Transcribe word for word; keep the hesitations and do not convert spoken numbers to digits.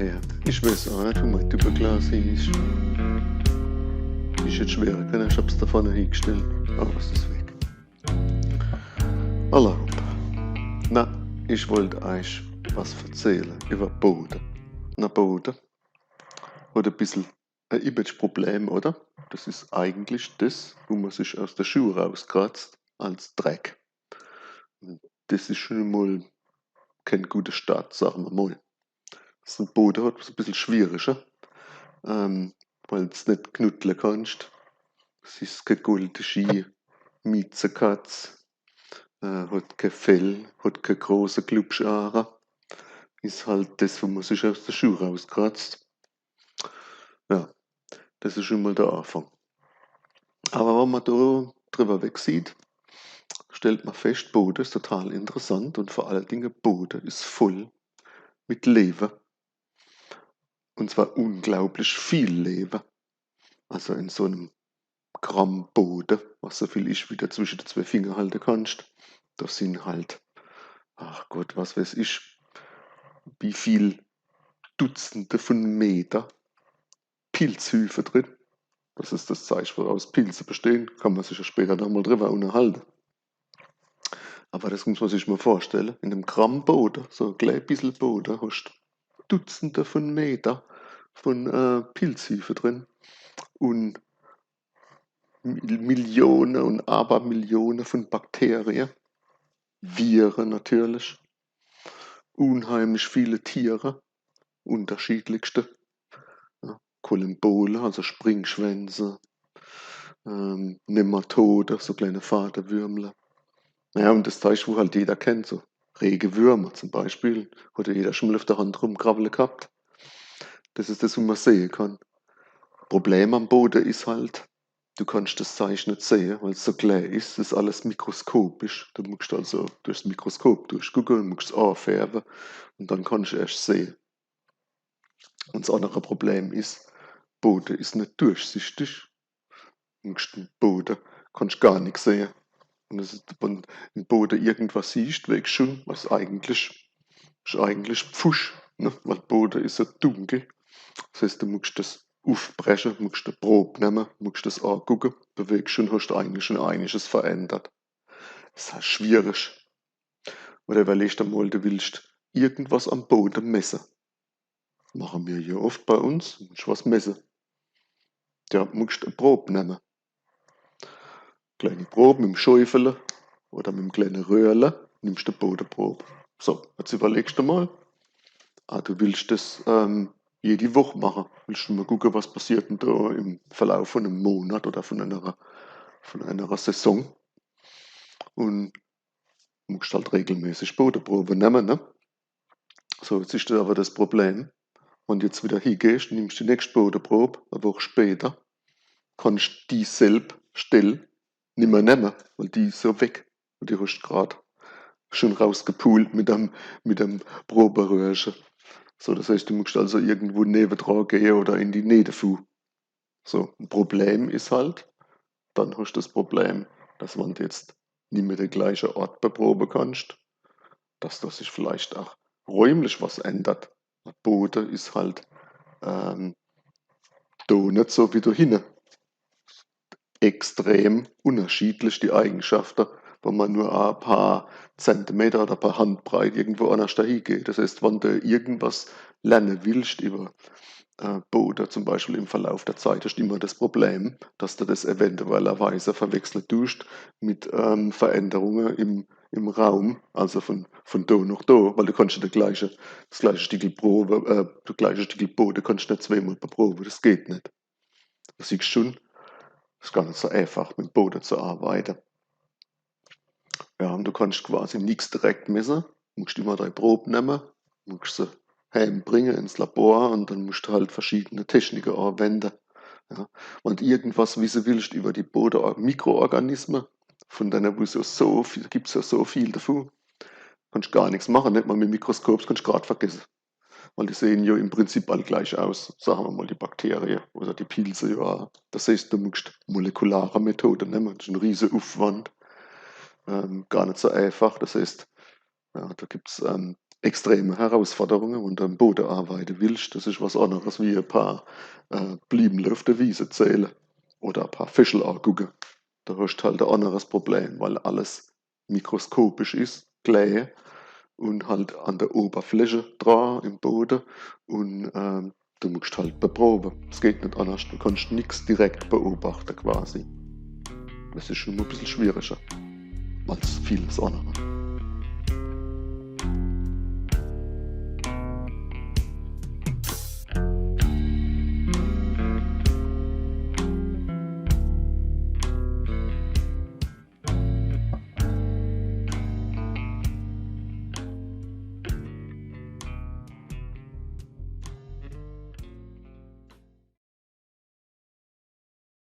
Ja, ich weiß aa net, wo mei Dubbeglas is. Ich hätt schwere kenne, ich hab's do vorne hiegestellt. Awwer es is weg. Alla hopp. Na, ich wollt eich was verzähle iwwer Bode. Na, Bode hot e bissel e Image-Problem, oder? Des is eigentlich des, wo mer sich aus de Schuh rauskratzt, als Dreck. Des is schun mol kee gute Start, sage mer mol. Des Bode hot es e bissel schwieriger, ähm, weil s net knuddle kannst. Es is kee golde Ski, Miezekatz, äh, hot kee Fell, hot kee große Glubschaache. Is halt des, wo mer sich aus de Schuh rauskratzt. Ja, des is schun mol de Aafang. Awwer wann mer do driwwer wegsieht, stellt mer fescht, Bode is total interessant un vor alle Dinge, Bode is voll mit Lewe. Un zwar unglaublich viel Lewe. Also in so em Gramm Bode, was so viel is, wie de zwische de zwee Finger halte kannst, do sin halt, ach Gott, was weiß ich, wie viel Dutzende vun Meter Pilzhyphe drin. Des is des Zeich, woraus Pilze bestehn. Kann mer sich jo später nochmol driwwer unnerhalte. Awwer des muss mer sich mol vorstelle. In em Gramm Bode, so e klei bissel Bode, hoscht Dutzende vun Meter vun, äh, Pilzhyphe drin. Un Mi-, Millione un Awwermillione vun Bakterie, Vire natürlich, unheimlich viele Tiere, unterschiedlichste. Ja, Kolembole, also Springschwänze, ähm, Nematode, so kleine Fadewürmle. Naja, un des Zeich, wo halt jeder kennt, so Regewürmer zum Beispiel, hot jo jeder schun mol uff de Hand rumkrabbele gehabt. Des is des, wo mer sehe kann. Problem am Bode is halt, du kannst des Zeich net sehe, weil's so klä is. Des is alles mikroskopisch. Du muchst also durchs Mikroskop durchgucke un muchst's aafärwe un dann kannst erscht sehe. Un s annere Problem is, Bode is net durchsichtig. Muchst de Bode, kannst gar nix sehe. Un des is, wann de Bode irgendwas siehst, weegscht schun, was eigentlich, is eigentlich Pfusch, ne? Weil Bode is jo dunkel. Des heißt, du muchst des uffbreche, muchst e Prob nemme, muchst des aagucke, do weegscht schun, hoscht eigentlich schun einiges verändert. Des is halt schwierig. Oder iwwerleg der mol, du willscht irgendwas am Bode messe. Mache mer jo oft bei uns, muchst was messe. Ja, muchst e Prob nemme. Kleini Prob mit em Schäufele oder mit em kleine Röhrle, nimmscht e Bodeprob. So, jetzt iwwerlegscht der mol, ah, du willscht des, ähm, jedi Woch mache. Willscht du mol gucke, was passiert dann do im Verlauf vun em Monat oder vun enere, vun enere Saison. Un muchst halt regelmäßig Bodeprobe nemme, ne? So, jetzt is do awwer des Problem, wann du jetzt widder hiegehscht, nimmscht die nächscht Bodeprob, e Woch später, kannst die selb Stell nimmer nemme, weil die is jo weg. Un die hoscht grad schun rausgepult mit dem, mit dem Proberöhrche. So, des heißt, du muchst also irgendwo newedra gehe oder in die Nää devu. So, e Problem is halt, dann hoscht des Problem, dass wann du jetzt nimmer de gleiche Ort beprobe kannst, dass do sich vielleicht aa räumlich was ändert. De Bode is halt, ähm, do net so wie do hinne. Extrem unnerschiedlich die Eigenschafte, wann mer nur e paar Zentimeter oder e paar Handbreit irgendwo annerscht do hiegeht. Des heißt, wann du irgendwas lerne willscht iwwer, äh, Bode zum Beispiel im Verlauf der Zeit, hoscht immer des Problem, dass du des eventuellerweise verwechsle duscht mit, ähm, Veränderunge im, im Raum, also vun, vun do noch do, weil du kannst jo de gleiche, des gleiche Stickel Probe, äh, des gleiche Stickel Bode kannst net zweemol beprobe, des geht net. Do siehscht schun, is gar net so eefach, mit em Bode zu arbeite. Ja, un du kannst quasi nix direkt messe, muchst immer dei Prob nemme, muchst se heembringe ins Labor un dann muchst du halt verschiedene Technike anwende. Ja. Wann du irgendwas wisse willscht iwwer die Bode-, Mikroorganisme, vun denne, wo's jo so viel, gibt's jo so viel devu, kannst gar nix mache, net mol mit em Mikroskop, des kannst grad vergesse. Weil die sehn jo im Prinzip all gleich aus, sage mer mol, die Bakterie oder die Pilze, ja. Des heißt, du muchst molekulare Methode nemme, des is e riese Uffwand, ähm, gar net so eefach. Des heißt, ja, do gibt's, ähm, extreme Herausforderunge, wenn du am Bode arbeite willscht. Das is was anneres wie e paar äh, Bliemle uff de Wiese zähle oder e paar Fischel agucke. Do hoscht halt e anneres Problem, weil alles mikroskopisch is, klä un halt an der Oberfläche dra im Bode un ähm, du muscht halt beprobe. Es geht net annerscht, du kannst nix direkt beobachte quasi. Das is schon e bissel schwieriger als vieles annere.